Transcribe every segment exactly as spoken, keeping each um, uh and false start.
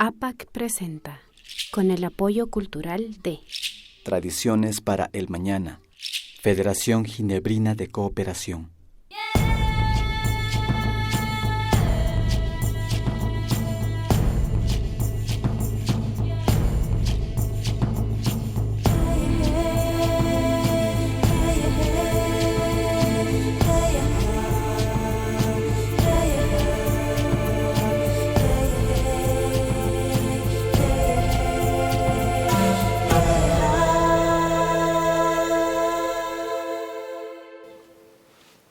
APAC presenta, con el apoyo cultural de Tradiciones para el Mañana, Federación Ginebrina de Cooperación.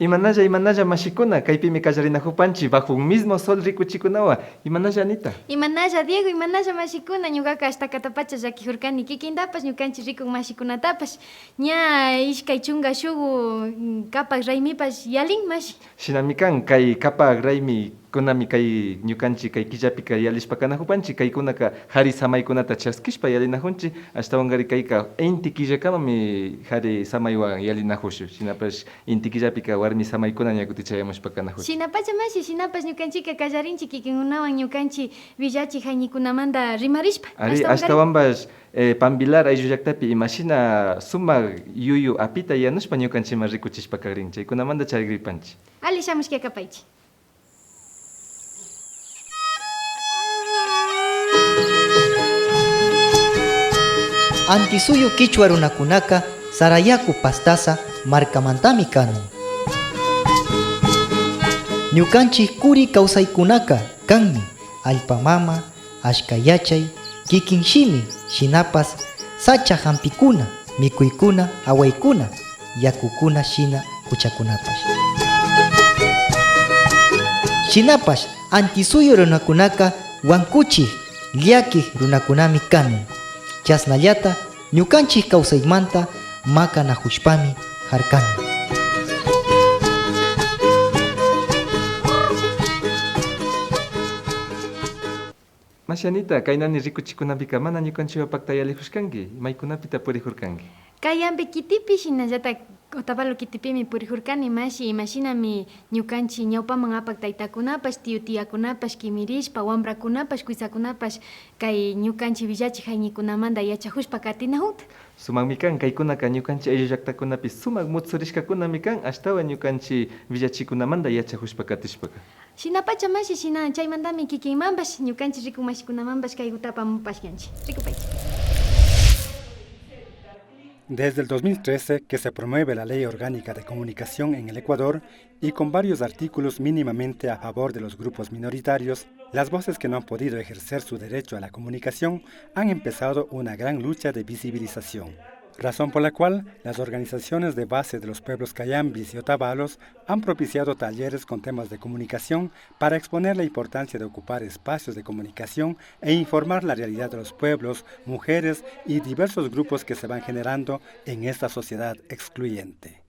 Imanalla, imanalla mashikuna, kaypimi kallarinajupanchi bajo un mismo sol rikuchikunawan. Imanalla, Anita? Imanalla, Diego, imanalla mashikuna, ñukaka ashtakatapacha llakijurkani kikintapash, ñukanchi rikuk mashikunatapash. Ña ishkay chunka shugu, mm, kapak raymipash yalin, mashi. Shinami kan, kay kapak raymikunami kay ñukanchi kay killapika yalishpa kanajupanchi, kaykunaka jari samaykunata chaskishpa yalinajunchi, ashtawankari kayka inti killakamami jari samaywan yalinajushu, shinapash inti killapika warmi samaykuna ña kutin chayamushpa kanajuchi. Shinapacha mashi, shinapash ñukanchika kallarinchi kikinkunawan ñukanchi willachi jayñikunamanta rimarishpa. Ari, ashtawanpash, eh, Pambilar ayllu llaktapi imashina sumak yuyu apita yanushpa ñukanchiman rikuchishpa kagrin, chaykunamanta charigripanchi. Ali, shamushka kapaychi. Antisuyu kichwa runakunaka sarayaku pastasa markamantami kanun. Ñukanchik kuri kawsaykunaka kanmi allpa mama, ashka yachay, kikin shimi, shinapash sacha hampikuna, mikuykuna, awaykuna, yakukuna shina huchakunapash. Shinapash antisuyu runakunaka wankuchik, llakik runakunami kanun. Chasnallata ñukanchik kawsaymanta makanajushpami jarkanun. Mashi Anita, kay nani rikuchikunapika mana ñukanchiwan pakta yalijushkanki, maykunapita purijurkanki? Kay Yambe kitipi, shinallata Otavalo kitipimi purijurkani, mashi, imashinami ñukanchi ñawpaman apak taytakunapash, tiyu tiyakunapash kimirishpa, wambrakunapash, kuytsakunapash kay ñukanchi willachi jayñikunamanta yachajushpa katinajunta. Sumakmi kan, kaykunaka ñukanchi ayllu llaktakunapi sumak mutsurishkakunami kan, ashtawan ñukanchi willachikunamanta yachajushpa katishpaka. Shinapacha mashi, shina chaymantami kikinmanpash, ñukanchi rikuk mashikunamanpash kaykuta apamupashkanchi. Rikupaychi. Desde el dos mil trece que se promueve la Ley Orgánica de Comunicación en el Ecuador y con varios artículos mínimamente a favor de los grupos minoritarios, las voces que no han podido ejercer su derecho a la comunicación han empezado una gran lucha de visibilización, razón por la cual las organizaciones de base de los pueblos cayambis y otavalos han propiciado talleres con temas de comunicación para exponer la importancia de ocupar espacios de comunicación e informar la realidad de los pueblos, mujeres y diversos grupos que se van generando en esta sociedad excluyente.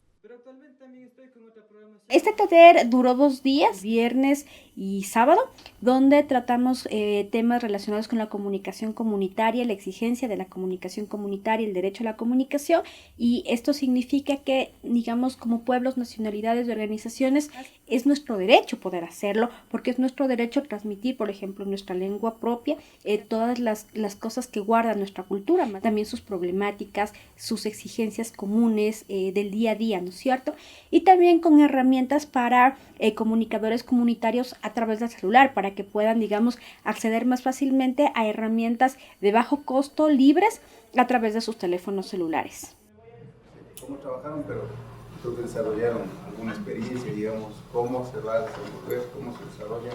Este taller duró dos días, viernes y sábado, donde tratamos, eh, temas relacionados con la comunicación comunitaria, la exigencia de la comunicación comunitaria, el derecho a la comunicación, y esto significa que, digamos, como pueblos, nacionalidades y organizaciones, es nuestro derecho poder hacerlo, porque es nuestro derecho transmitir, por ejemplo, nuestra lengua propia, eh, todas las, las cosas que guarda nuestra cultura, más también sus problemáticas, sus exigencias comunes, eh, del día a día, ¿no es cierto? Y también con herramientas para, eh, comunicadores comunitarios a través del celular, para que puedan, digamos, acceder más fácilmente a herramientas de bajo costo, libres, a través de sus teléfonos celulares. Cómo trabajaron, pero creo que desarrollaron alguna experiencia, digamos, cómo se va a desenvolver, cómo se desarrolla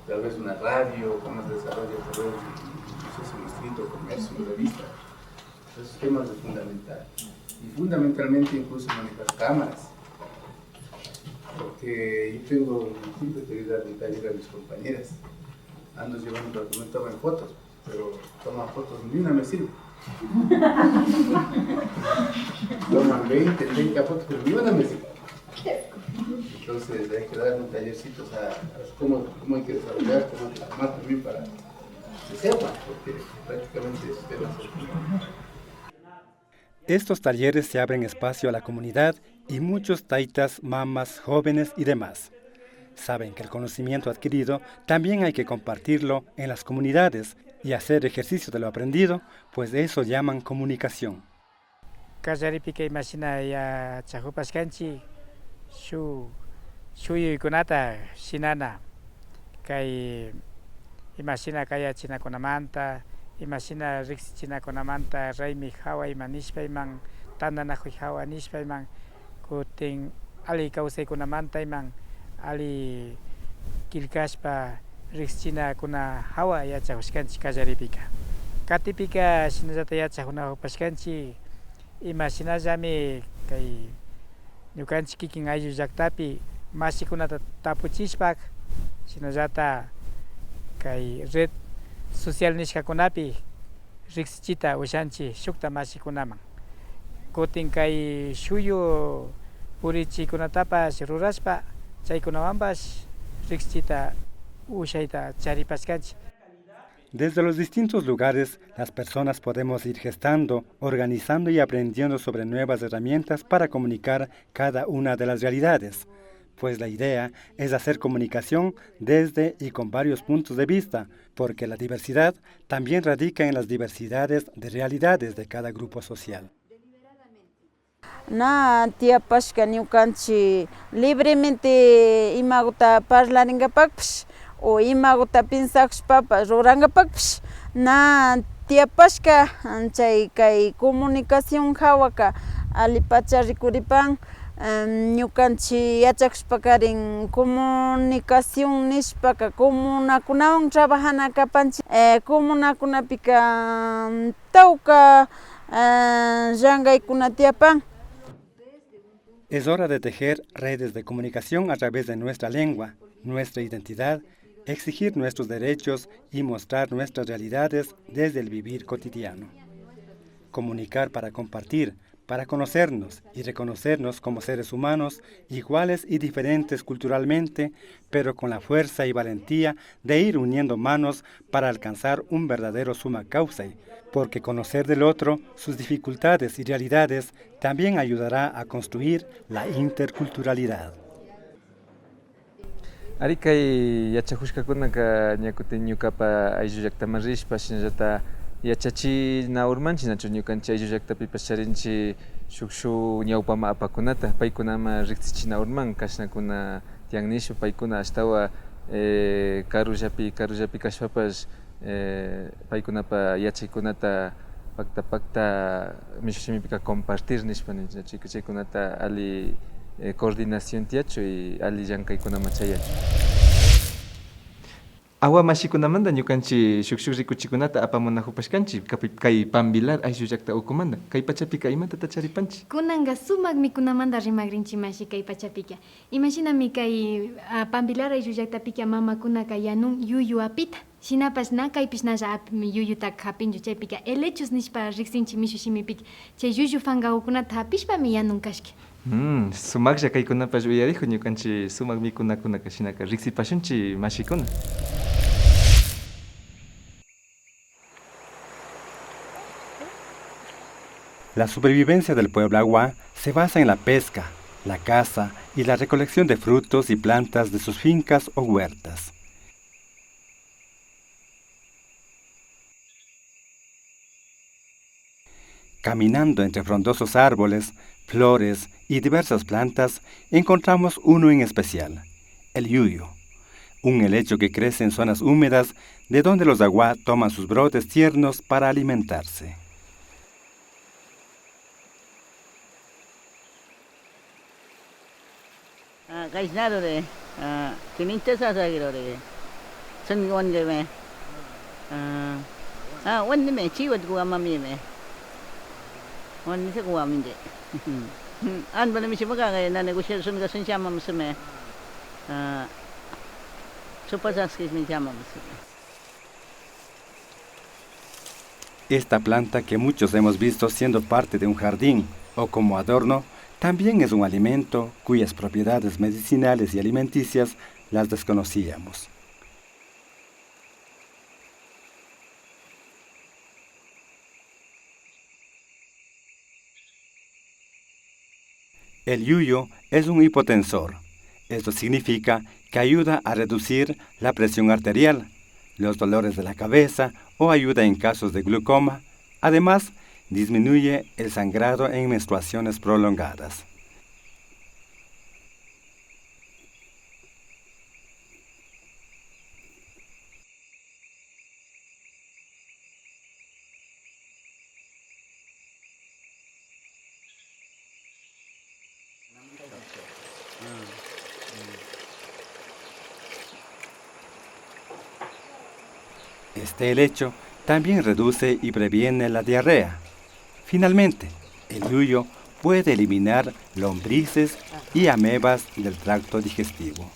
tal vez una radio, cómo se desarrolla tal vez, no sé si un escrito, comercio, una revista. Esos temas es fundamental. Y fundamentalmente incluso manejar cámaras. Porque yo tengo, siempre te voy a dar un taller a mis compañeras. Ando llevando para que me tomen fotos, pero toman fotos, ni una me sirve. Toman veinte, treinta fotos, pero ni una me sirve. Entonces hay que dar un tallercito a, a cómo, cómo hay que desarrollar, cómo hay que tomar también para que sepan, porque prácticamente esos temas son fundamentales. Estos talleres se abren espacio a la comunidad y muchos taitas, mamas, jóvenes y demás saben que el conocimiento adquirido también hay que compartirlo en las comunidades y hacer ejercicio de lo aprendido, pues eso llaman comunicación. Kallaripika imashina yachajupashkanchik shuk shuyuykunata shinana, kay imashina kayachinakunamanta, imashina riksichinakunamanta, raymi jawa ima nishpa iman, tantanajuy jawa nishpa iman, kutin alli kawsaykunamanta iman, alli killkashpa riksichinakuna jawa yachajushkanchik kallaripika. Katipika shinallata yachajunajupashkanchik, imashinallami kay ñukanchik kikin ayllu llaktapi mashikunata tapuchishpa, shinallata kay red social nishkakunapi riksichita ushanchik shukta mashikunaman. Kutin kay shuyu purichikunatapash rurashpa, chaykunawanpash riksichita ushayta charipashkanchik. Desde los distintos lugares, las personas podemos ir gestando, organizando y aprendiendo sobre nuevas herramientas para comunicar cada una de las realidades, pues la idea es hacer comunicación desde y con varios puntos de vista, porque la diversidad también radica en las diversidades de realidades de cada grupo social. Na tiapashka ñukanchik libremente imaguta parlaringapakpish o imaguta pensajushpapash rurangapakpish na tiapashka. Chay kay comunicación jawaka allipacha rikuripan. Em, ñukanchik yachajushpakarin comunicación nishpaka comunakunawan trabajana kapanchik. Eh, comunakunapika, em, tawka, eh, llankaykuna tiyapan. Es hora de tejer redes de comunicación a través de nuestra lengua, nuestra identidad, exigir nuestros derechos y mostrar nuestras realidades desde el vivir cotidiano. Comunicar para compartir, para conocernos y reconocernos como seres humanos iguales y diferentes culturalmente, pero con la fuerza y valentía de ir uniendo manos para alcanzar un verdadero sumak kawsay, porque conocer del otro, sus dificultades y realidades también ayudará a construir la interculturalidad. Ari, kay yachajushkakunaka ña kutin ñukapa ayllu llaktaman rishpa, shinallata yachachina urmanchik, nachu ñukanchik ayllu llaktapipash charinchik shuk, shuk ñawpaman apakunata, paykunaman riksichina urman, kashnakuna tiyan nishpa, paykuna ashtawan, eh, karullapi, karullapi kashpapash, eh, paykunapa yachaykunata pakta pakta mishu shimipika compartir nishpa ninchik, chayku-, chaykunata alli, eh, coordinación tiyachun y alli llankaykunaman chayachun. Awa mashikunamanta ñukanchik shuk shuk rikuchikunata apamunajupashkanchik kapi-, kay Pambilar ayllu llakta ukumanta. Kay pachapika imatata charipanchik? Kunanka sumak mikunamanta rimagrinchik mashi kay pachapika. Imashinami kay, ah, Pambilar ayllu llaktapika mamakunaka yanun yuyu apita. Shinapash na kaypish nalla ap-, yuyutaka japinchu. Chaypika helechos nishpa riksinchik mishu shimipika. Chay llullu fangagukunata japishpami yanun kashka. Mm, sumaklla kaykunapash uyarijun ñukanchik sumak mikunakunaka, shinaka riksipashunchik mashikuna. La supervivencia del pueblo aguá se basa en la pesca, la caza y la recolección de frutos y plantas de sus fincas o huertas. Caminando entre frondosos árboles, flores y diversas plantas, encontramos uno en especial, el yuyo, un helecho que crece en zonas húmedas de donde los aguá toman sus brotes tiernos para alimentarse. Ah, kayshna rurani, ah, quinientas asagui rurani. Son wandimi. Ah, ah, wandimi, chiwat guamamimi. Wandisa guamindi. Anbana mishi maka, nani gushar son gasun chamamusimi. Ah, supasaskis mi chamamusimi. Esta planta que muchos hemos visto siendo parte de un jardín o como adorno, también es un alimento cuyas propiedades medicinales y alimenticias las desconocíamos. El yuyo es un hipotensor. Esto significa que ayuda a reducir la presión arterial, los dolores de la cabeza o ayuda en casos de glaucoma. Además, disminuye el sangrado en menstruaciones prolongadas. Este helecho también reduce y previene la diarrea. Finalmente, el yuyo puede eliminar lombrices y amebas del tracto digestivo.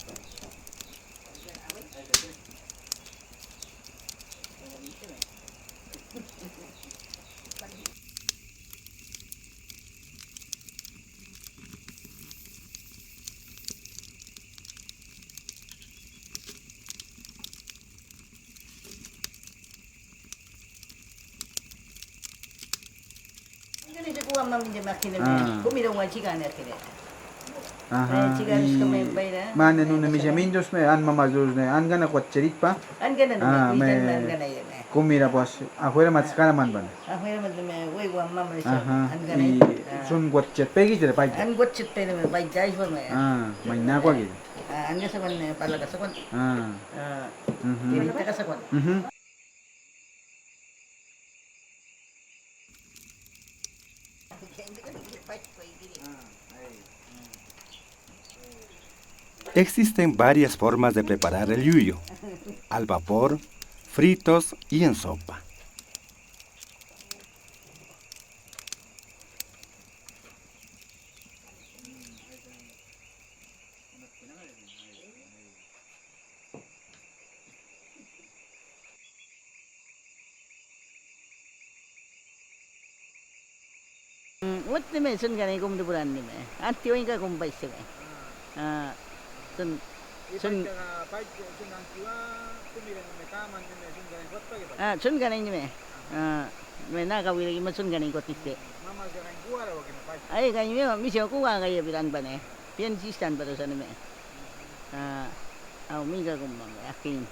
Ah. Ajá, y mane nuna millamientos me an mama dos ne an gana cuatcherikpa. An gana. Ah, me kumira pues afuera matsakara man bana. Afuera matsakara me waywa mama. Ajá, y son cuatcher pegi de paita. An cuatcher pegi me paita ay forma. Ah, maina cuatcher. Ah, an gasa cuatcher, pala gasa cuatcher. Ah. Ah. Mhm. Pala gasa cuatcher. Mhm. Existen varias formas de preparar el yuyo: al vapor, fritos y en sopa. Watnime, sun ganay kumdipurandime. Antiwainka kumpaisime. Ah, sun, sun. Ah, sun ganaynime. Ah, me naga wira ima sun ganay kotiste. Ay, ganime, misi kuwa gaya biranbane. Piensistan pero sanime. Ah, au miga kumame, akin.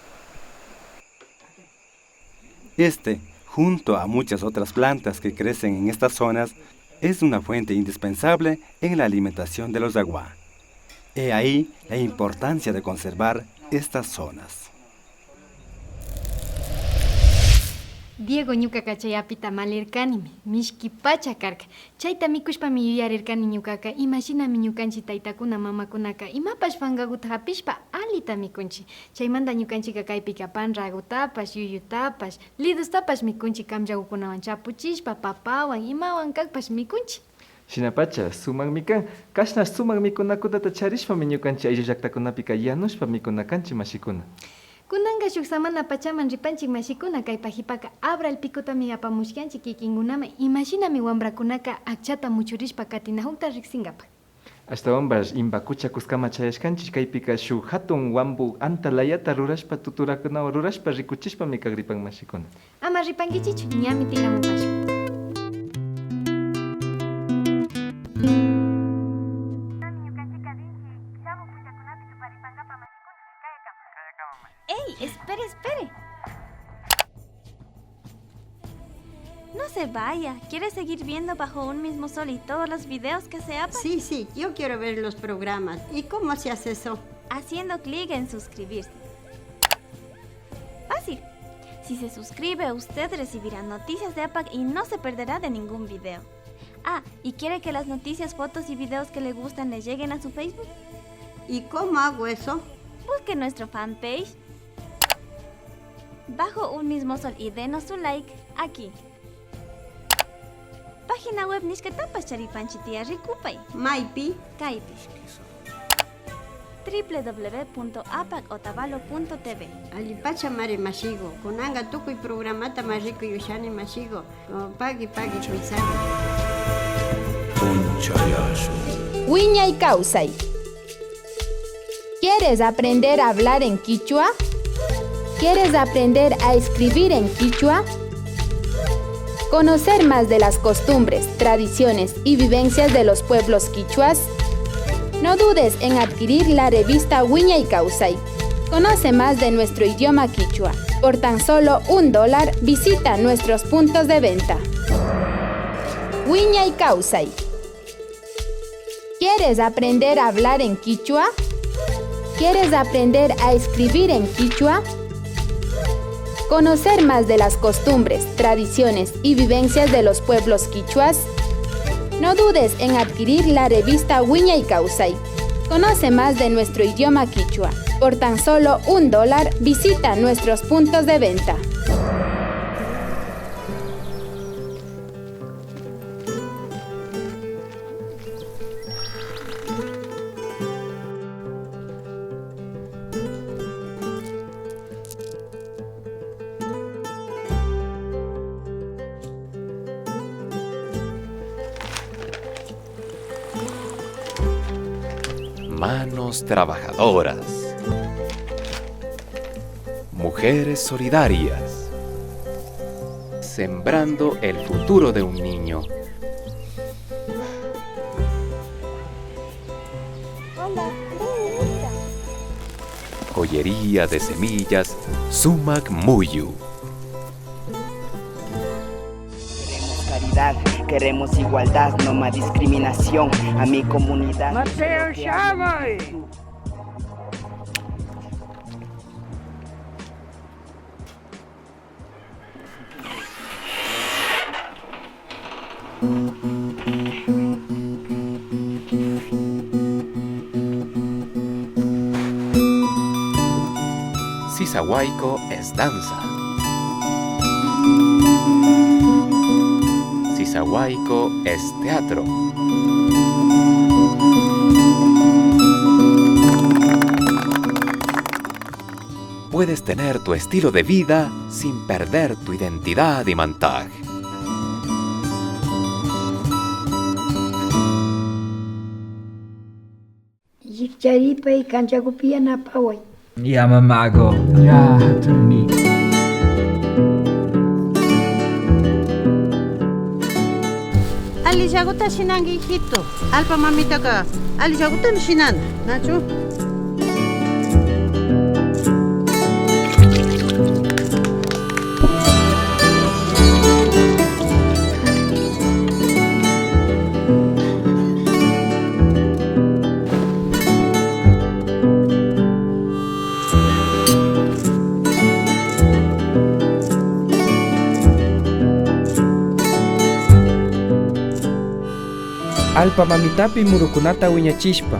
Este, junto a muchas otras plantas que crecen en estas zonas, es una fuente indispensable en la alimentación de los Aguá. He ahí la importancia de conservar estas zonas. Diego, ñukaka chay apita malirkanimi, mishki pacha karka. Chayta mikushpami yuyarirkani ñukaka, imashinami ñukanchik taytakuna mamakunaka imapash pankakuta hapishpa allita mikunchik. Chaymanta ñukanchikka kaypika pan ragutapash, yuyutapash, lidustapash mikunchik, kamllakukunawan chapuchishpa, papawan, imawan kakpash mikunchik. Shinapacha sumakmi kan, kashna sumak mikunakunata charishpami ñukanchik ayllu llaktakunapika yanushpa mikuna kanchik, mashikuna. Kunanka shuk samana pachaman ripanchik, mashikuna. Kay pakipaka Abra el Picotami apamushkanchik kikinkunaman, imashinami wambrakunaka akchata muchurishpa katinakukta riksinkapak. Ashtawanpash Imbakucha kuskama chayashkanchik, kaypika shuk hatun wambu anta layata rurashpa, tuturakunawan rurashpa rikuchishpami kagripan, mashikuna. Ama ripankichichu, ñami tigramupashun. ¡Ey! Espere, espere. No se vaya. ¿Quiere seguir viendo Bajo un mismo sol y todos los videos que se apan? Sí, sí, yo quiero ver los programas. ¿Y cómo se hace eso? Haciendo clic en suscribirse. Fácil. Si se suscribe, usted recibirá noticias de apac y no se perderá de ningún video. Ah, ¿y quiere que las noticias, fotos y videos que le gustan le lleguen a su Facebook? ¿Y cómo hago eso? Busque nuestro fanpage Bajo un mismo sol y denos su like aquí. Página web nishkatapash charipanchik, tiyarikupay. Maypi? Kaypi. W W W punto apac otavalo punto T V. Allipachamari mashiku, kunanka tukuy programata ma rikuy ushani mashiku. Oh, pagui, pagui, kuysani. Wiñay kawsay. ¿Quieres aprender a hablar en quichua? ¿Quieres aprender a escribir en quichua? ¿Conocer más de las costumbres, tradiciones y vivencias de los pueblos quichuas? No dudes en adquirir la revista Wiñay Kawsay. Conoce más de nuestro idioma quichua. Por tan solo un dólar, visita nuestros puntos de venta. Wiñay Kawsay. ¿Quieres aprender a hablar en quichua? ¿Quieres aprender a escribir en quichua? ¿Conocer más de las costumbres, tradiciones y vivencias de los pueblos quichuas? No dudes en adquirir la revista Wiñay Kawsay. Conoce más de nuestro idioma quichua. Por tan solo un dólar, visita nuestros puntos de venta. Manos trabajadoras. Mujeres solidarias. Sembrando el futuro de un niño. Hola, ven, mira. Joyería de semillas, Sumac Muyu. Queremos caridad, queremos igualdad, no más discriminación. A mi comunidad. Mateo, llamai. Sisawaiko es danza. Sisawaiko es teatro. Puedes tener tu estilo de vida sin perder tu identidad, Imantag. Llikcharipay, kanchakupi yanapaway. Ya, mamago. Ya, hatuni. Allillakuta shinanki, hijito. Allpa mamitaka allillakuta shinana, nachu? Allpa mamitapi murukunata wiñachishpa,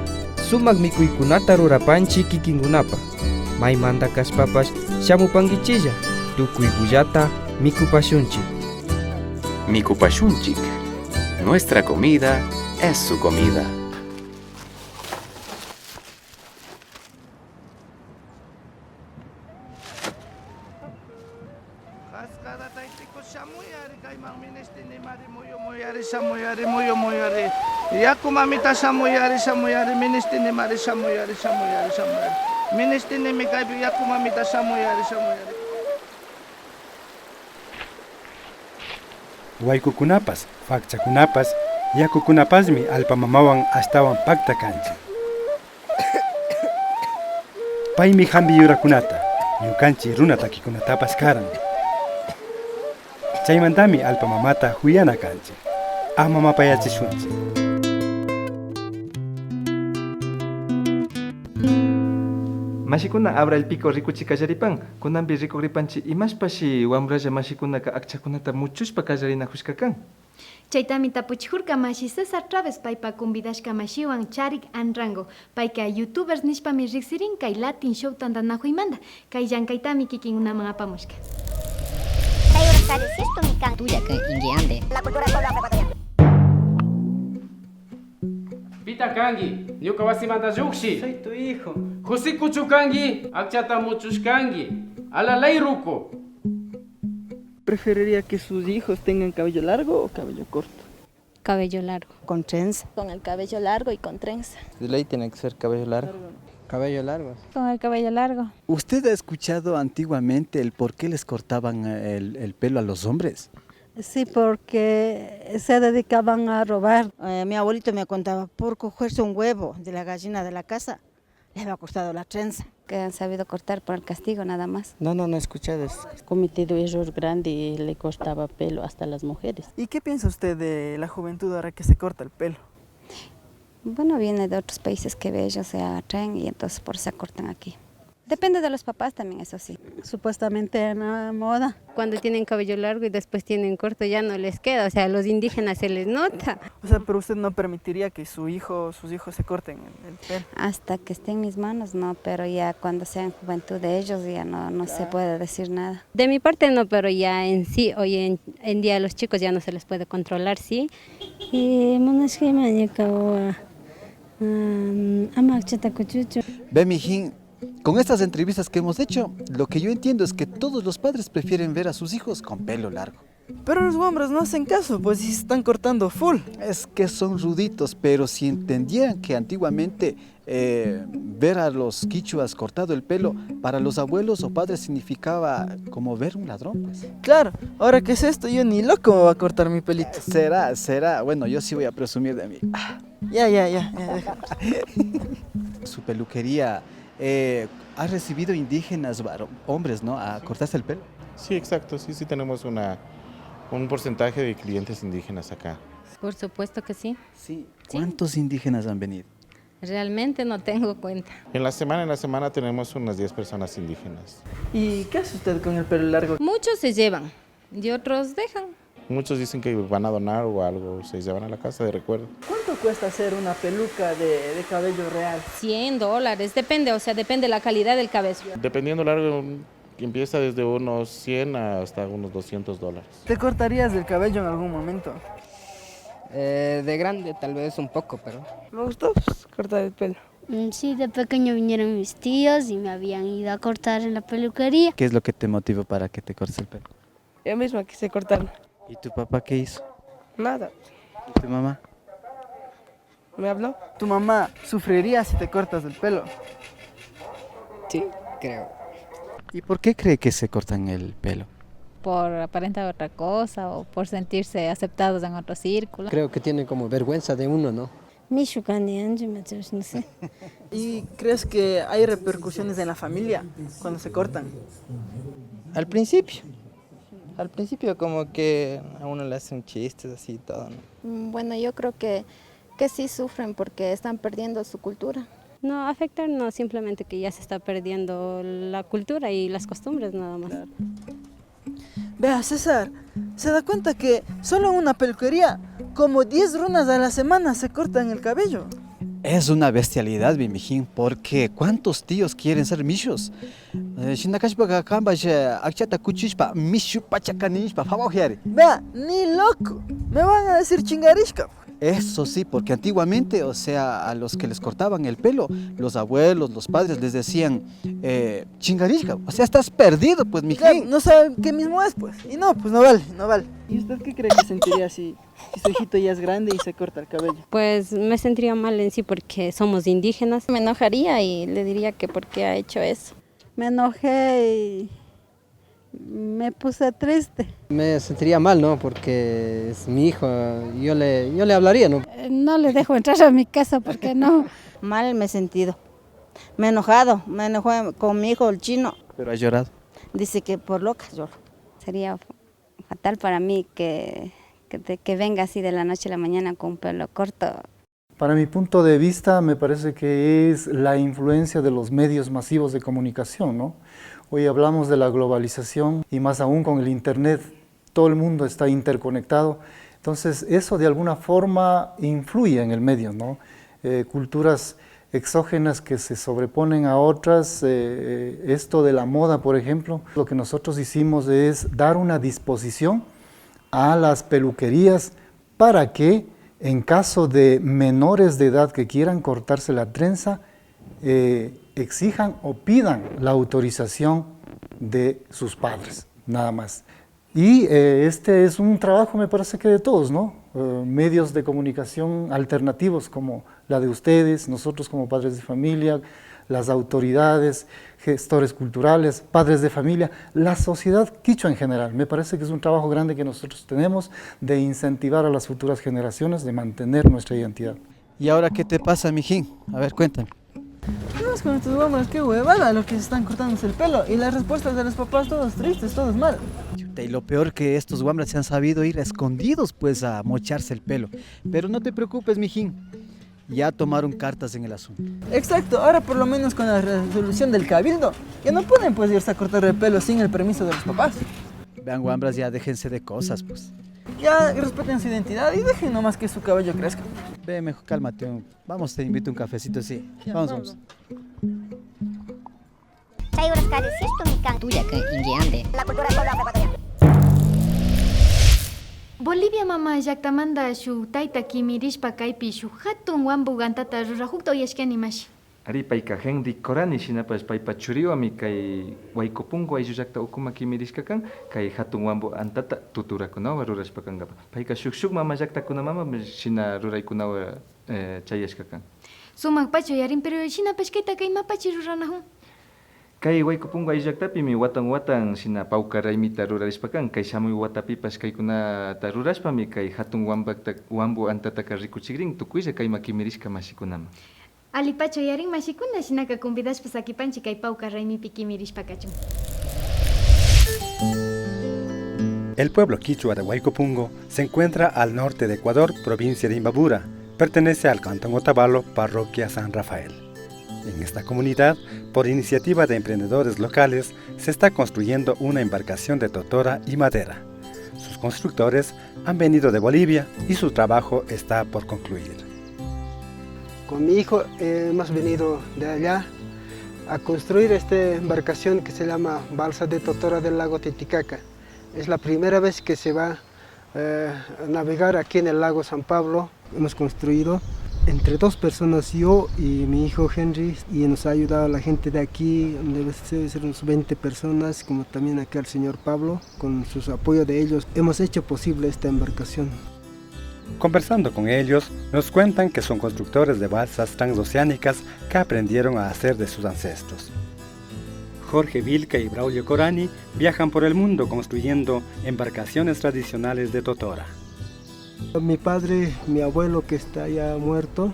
sumak mikuykunata rurapanchik kikinkunapa. Maymanta kashpapash shamupankichilla, tukuykullata mikupashunchik. Mikupashunchik. Nuestra comida es su comida. Kaskara taytiku, shamuyari kayman, ministinimari muyu muyari, shamuyari muyu muyari. Yaku mamita, shamuyari, shamuyari, ministinimari, shamuyari, shamuyari, shamuyari. Ministinimi kaypi, yaku mamita, shamuyari, shamuyari. Waykukunapash, pakchakunapash, yakukunapashmi allpa mamawan ashtawan pakta kanchik. Paymi hampi yurakunata, ñukanchik runa takikunatapash karan. Chaymantami allpa mamata kuyana kanchik. Ama mapayachishunchik. Mashikuna, abra el pico, rikuchi kallaripan. Kunanpi rikugripanchik imashpashi wambralla mashikunaka akchakunata muchushpa kallarinakushka kan. Chaytami tapuchikurka mashi César Traves paypa convidashka mashiwan Charik Anrango. Payka youtubers nishpami riksirin kay Latin Show tantanakuymanta. Kay llankaytami kikinkunaman apamushka. Kay horas tari sextomi kan. Tuya kan inki ande. La cultura del pueblo afroecuatoriano. Pita kanki? Ñuka wasimanta llukshi. Soy tu hijo. Kusikuchu kanki? Akchata muchushkanki. Alalay ruku. ¿Preferiría que sus hijos tengan cabello largo o cabello corto? Cabello largo. Con trenza. Con el cabello largo y con trenza. De ley tiene que ser cabello largo. Cabello largo. Con el cabello largo. ¿Usted ha escuchado antiguamente el por qué les cortaban el, el pelo a los hombres? Sí, porque se dedicaban a robar. Eh, mi abuelito me contaba, por cogerse un huevo de la gallina de la casa, le había cortado la trenza. Que han sabido cortar por el castigo nada más. No, no, no he escuchado eso. Cometido error grande y le cortaba pelo hasta las mujeres. ¿Y qué piensa usted de la juventud ahora que se corta el pelo? Bueno, viene de otros países que ve ellos se atraen y entonces por eso se cortan aquí. Depende de los papás también, eso sí. Supuestamente en la moda. Cuando tienen cabello largo y después tienen corto ya no les queda, o sea, a los indígenas se les nota. O sea, pero usted no permitiría que su hijo, sus hijos se corten el, el pelo. Hasta que esté en mis manos, no, pero ya cuando sea en juventud de ellos ya no, no se puede decir nada. De mi parte no, pero ya en sí, hoy en, en día a los chicos ya no se les puede controlar, ¿sí? Eh, munashkayman ñuka wawa, ah, ama akchata kuchuchu. Ve, mijín, con estas entrevistas que hemos hecho, lo que yo entiendo es que todos los padres prefieren ver a sus hijos con pelo largo. Pero los hombres no hacen caso, pues si se están cortando full. Es que son ruditos, pero si entendieran que antiguamente eh, ver a los quichuas cortado el pelo para los abuelos o padres significaba como ver un ladrón, pues. Claro, ahora que es esto, yo ni loco me voy a cortar mi pelito. Será, será. Bueno, yo sí voy a presumir de mí. Ah. Ya, ya, ya, ya, déjalo. Su peluquería eh, ha recibido indígenas, varo- hombres, ¿no? A cortarse el pelo. Sí, exacto, sí, sí tenemos una, un porcentaje de clientes indígenas acá. Por supuesto que sí. Sí. ¿Cuántos indígenas han venido? Realmente no tengo cuenta. En la semana, en la semana tenemos unas diez personas indígenas. ¿Y qué hace usted con el pelo largo? Muchos se llevan y otros dejan. Muchos dicen que van a donar o algo, se llevan a la casa de recuerdo. ¿Cuánto cuesta hacer una peluca de, de cabello real? Cien dólares, depende, o sea, depende la calidad del cabello. Dependiendo largo, empieza desde unos cien hasta unos doscientos dólares. ¿Te cortarías el cabello en algún momento? Eh, de grande tal vez un poco, pero... Me gustó pues, cortar el pelo. Mm, sí, de pequeño vinieron mis tíos y me habían ido a cortar en la peluquería. ¿Qué es lo que te motivó para que te cortes el pelo? Yo misma quise cortarme. ¿Y tu papá qué hizo? Nada. ¿Y tu mamá? ¿Me habló? ¿Tu mamá sufriría si te cortas el pelo? Sí, creo. ¿Y por qué cree que se cortan el pelo? Por aparentar otra cosa o por sentirse aceptados en otro círculo. Creo que tienen como vergüenza de uno, ¿no? Mishu kani ancho, no sé. ¿Y crees que hay repercusiones en la familia cuando se cortan? Al principio. Al principio como que a uno le hacen chistes así y todo, ¿no? Mm, Bueno, yo creo que, que sí sufren porque están perdiendo su cultura. No, afectar no, simplemente que ya se está perdiendo la cultura y las costumbres nada más. Vea, César, ¿se da cuenta que solo en una peluquería como diez runas a la semana se cortan el cabello? Es una bestialidad, mi mijín, porque ¿cuántos tíos quieren ser mishus? Eh, shina kashpaka kanpash, eh, akchata kuchushpa mishu pacha kani nishpa fabajyari. Vea, ni loco, me van a decir chingarishka. Eso sí, porque antiguamente, o sea, a los que les cortaban el pelo, los abuelos, los padres les decían, eh, chingarishka, o sea, estás perdido, pues, Claro, mijín. No saben qué mismo es, pues. Y no, pues no vale, no vale. ¿Y usted qué cree que sentiría si, si su hijito ya es grande y se corta el cabello? Pues me sentiría mal en sí porque somos indígenas. Me enojaría y le diría que por qué ha hecho eso. Me enojé y me puse triste. Me sentiría mal, ¿no? Porque es mi hijo, yo le, yo le hablaría, ¿no? Eh, No le dejo entrar a mi casa porque no. Mal me he sentido. Me he enojado, me enojé con mi hijo el chino. Pero ha llorado. Dice que por loca lloro. Sería fatal para mí que, que, te- que venga así de la noche a la mañana con un pelo corto. Para mi punto de vista, me parece que es la influencia de los medios masivos de comunicación, ¿no? Hoy hablamos de la globalización y más aún con el Internet, todo el mundo está interconectado. Entonces, eso de alguna forma influye en el medio, ¿no? Eh, culturas exógenas que se sobreponen a otras, eh, esto de la moda, por ejemplo, lo que nosotros hicimos es dar una disposición a las peluquerías para que en caso de menores de edad que quieran cortarse la trenza, eh, exijan o pidan la autorización de sus padres, nada más. Y eh, este es un trabajo, me parece que de todos, ¿no? Eh, medios de comunicación alternativos como la de ustedes, nosotros como padres de familia, las autoridades, gestores culturales, padres de familia, la sociedad quichua en general. Me parece que es un trabajo grande que nosotros tenemos de incentivar a las futuras generaciones de mantener nuestra identidad. ¿Y ahora qué te pasa, mijín? A ver, cuéntame. ¿Qué más con estos wambras? Qué huevada lo que se están cortándose el pelo. Y las respuestas de los papás, todos tristes, todos mal. Chuta, y lo peor que estos wambras se han sabido ir escondidos, pues, a mocharse el pelo. Pero no te preocupes, mijín. Ya tomaron cartas en el asunto. Exacto, ahora por lo menos con la resolución del cabildo, ya no pueden, pues, irse a cortar el pelo sin el permiso de los papás. Vean, wambras, ya déjense de cosas, pues. Ya respeten su identidad y dejen nomás que su cabello crezca. Ve, mejor cálmate. Vamos, te invito un cafecito, sí. Ya, vamos, vamos. Chay horas kari sishtu mi kan. Tuya kan inguiande. La cultura solo hace patria. Bolivia mama llaktamanta shuk tayta kimirishpa kaypi shuk hatun wambu antata rurajukta uyashkani, mashi. Ari, payka Henry Corani, shinapash paypa churiwanmi kay Waykupunku ayllu llakta ukuma kimirishka kan, kay hatun wambu antata tuturakunawan rurashpa kankapa. Payka shuk shuk mama llaktakunamanmi shina ruraykunawan, eh, chayashka kan. Sumakpacha uyarin, pero shinapash kaytaka imapacha ruranajun? Kay Waykupunku ayllu llaktapimi watan watan shina pawkar raymita rurarishpa kan. Kay shamuy watapipash kaykunata rurashpami kay hatun wambakta-, wambu antataka rikuchigrin tukuylla kayma kimirishka mashikunaman. Alipacha uyarin mashikuna, shinaka convidashpa sakipanchik kay pawkar raymipi kimirishpa kachun. El pueblo quichua de Huaycopungo se encuentra al norte de Ecuador, provincia de Imbabura. Pertenece al cantón Otavalo, parroquia San Rafael. En esta comunidad, por iniciativa de emprendedores locales, se está construyendo una embarcación de totora y madera. Sus constructores han venido de Bolivia y su trabajo está por concluir. Con mi hijo, eh, hemos venido de allá a construir esta embarcación que se llama Balsa de Totora del lago Titicaca. Es la primera vez que se va, eh, a navegar aquí en el lago San Pablo. Hemos construido entre dos personas, yo y mi hijo Henry, y nos ha ayudado la gente de aquí, debe ser, ser unos veinte personas, como también acá el señor Pablo, con sus apoyos de ellos, hemos hecho posible esta embarcación. Conversando con ellos, nos cuentan que son constructores de balsas transoceánicas que aprendieron a hacer de sus ancestros. Jorge Vilca y Braulio Corani viajan por el mundo construyendo embarcaciones tradicionales de totora. Mi padre, mi abuelo que está ya muerto,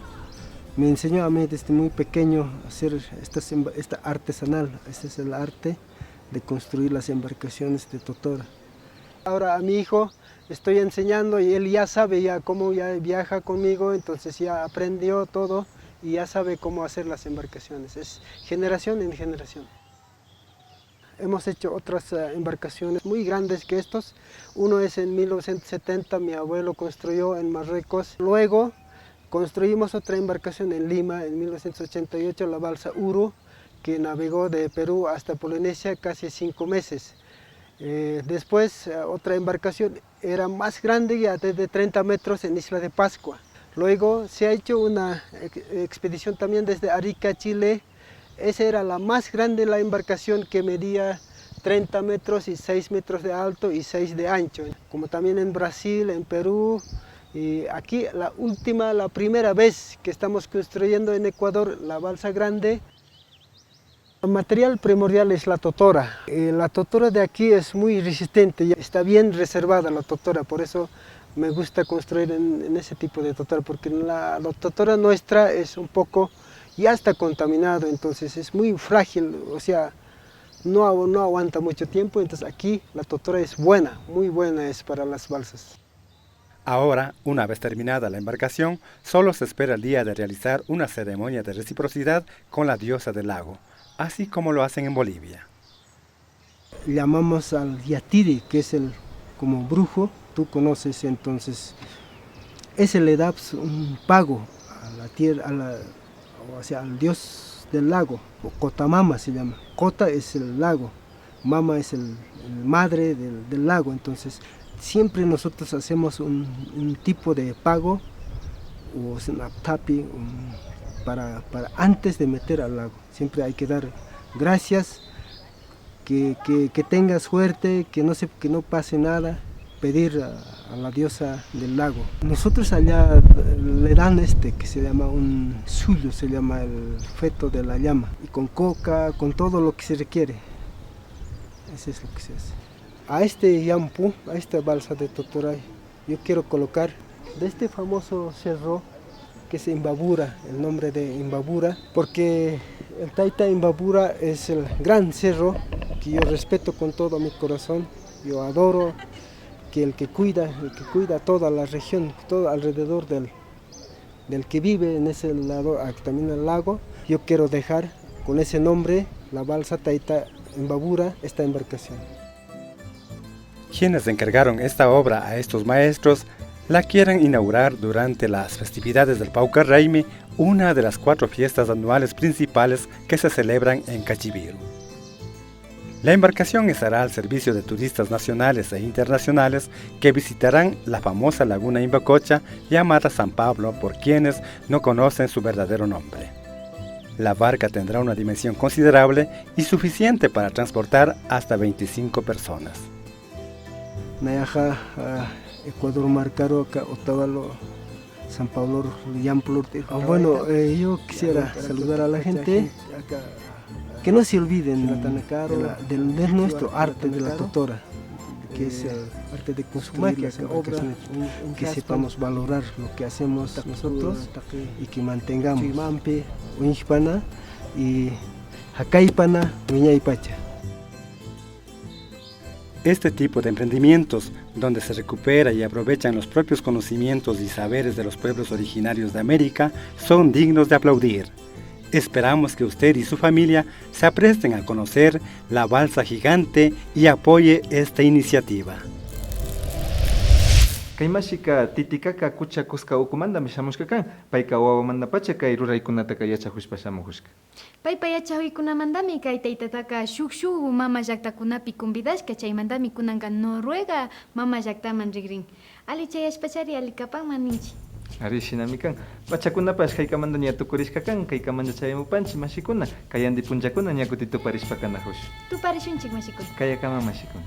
me enseñó a mí desde muy pequeño a hacer estas emba-, esta artesanal. Este es el arte de construir las embarcaciones de totora. Ahora a mi hijo estoy enseñando y él ya sabe ya cómo ya viaja conmigo, entonces ya aprendió todo y ya sabe cómo hacer las embarcaciones. Es generación en generación. Hemos hecho otras, eh, embarcaciones muy grandes que estos. Uno es en mil novecientos setenta, mi abuelo construyó en Marruecos. Luego construimos otra embarcación en Lima en mil novecientos ochenta y ocho, la balsa Uru, que navegó de Perú hasta Polinesia casi cinco meses. Eh, después, eh, otra embarcación era más grande, ya de, de treinta metros en Isla de Pascua. Luego se ha hecho una ex-, expedición también desde Arica, Chile. Esa era la más grande, la embarcación que medía treinta metros y seis metros de alto y seis de ancho. Como también en Brasil, en Perú, y aquí la última, la primera vez que estamos construyendo en Ecuador la balsa grande. El material primordial es la totora. Eh, la totora de aquí es muy resistente, ya está bien reservada la totora, por eso me gusta construir en, en ese tipo de totora, porque la, la totora nuestra es un poco, ya está contaminado, entonces es muy frágil, o sea, no, agu- no aguanta mucho tiempo, entonces aquí la totora es buena, muy buena es para las balsas. Ahora, una vez terminada la embarcación, solo se espera el día de realizar una ceremonia de reciprocidad con la diosa del lago, así como lo hacen en Bolivia. Llamamos al yatiri, que es el como brujo, tú conoces, entonces ese le da, pues, un pago a la tierra, a la, o sea, al dios del lago, o Cotamama se llama. Cota es el lago, Mama es el, el madre del, del lago, entonces siempre nosotros hacemos un, un tipo de pago o es un aptapi, un, para, para antes de meter al lago. Siempre hay que dar gracias, que, que, que tenga suerte, que no se, que no pase nada, pedir a, a la diosa del lago. Nosotros allá, eh, le dan este que se llama un suyo, se llama el feto de la llama, y con coca, con todo lo que se requiere. Eso es lo que se hace. A este yampu, a esta balsa de Totoray, yo quiero colocar de este famoso cerro Que es Imbabura, el nombre de Imbabura, porque el Taita Imbabura es el gran cerro que yo respeto con todo mi corazón, yo adoro, que el que cuida, el que cuida toda la región, todo alrededor del, del que vive en ese lado, aquí también el lago, yo quiero dejar con ese nombre la balsa Taita Imbabura, esta embarcación. Quienes encargaron esta obra a estos maestros la quieren inaugurar durante las festividades del Pawkar Raymi, una de las cuatro fiestas anuales principales que se celebran en Cachibiru. La embarcación estará al servicio de turistas nacionales e internacionales que visitarán la famosa laguna Imbacocha, llamada San Pablo por quienes no conocen su verdadero nombre. La barca tendrá una dimensión considerable y suficiente para transportar hasta veinticinco personas. Nayaja, ah, Ecuador marcaro acá Otavalo, San Pablo, Yamplur. Ah, bueno, eh, yo quisiera saludar a la gente que no se olviden de, la- del- de nuestro arte de la totora, que es el arte de construir las embarcaciones, que sepamos valorar lo que hacemos nosotros y que mantengamos. Chuymampi, Uñjpana y Jacaypana, Wiñaypacha. Este tipo de emprendimientos, donde se recupera y aprovechan los propios conocimientos y saberes de los pueblos originarios de América, son dignos de aplaudir. Esperamos que usted y su familia se apresten a conocer la balsa gigante y apoye esta iniciativa. Kay mashika Titicaca kucha kuska ukumantami shamushka kan. Payka wawamantapacha kay ruraykunataka yachakushpa shamukushka. Paypa yachakuykunamantami kay taytataka shuk shuk mama llaktakunapi convidashka, chaymantami kunanka Noruega mama llaktaman rikrin. Alli chayashpachari alli kapanman ninchik. Ari, shinami kan. Pachakunapash kaykamanta ña tukurishka kan, kaykamanta chayamupanchik mashikuna. Kayandi punllakuna ña kutin tuparishpa kanakushun. Tuparishunchik mashikuna. Kayakama mashikuna.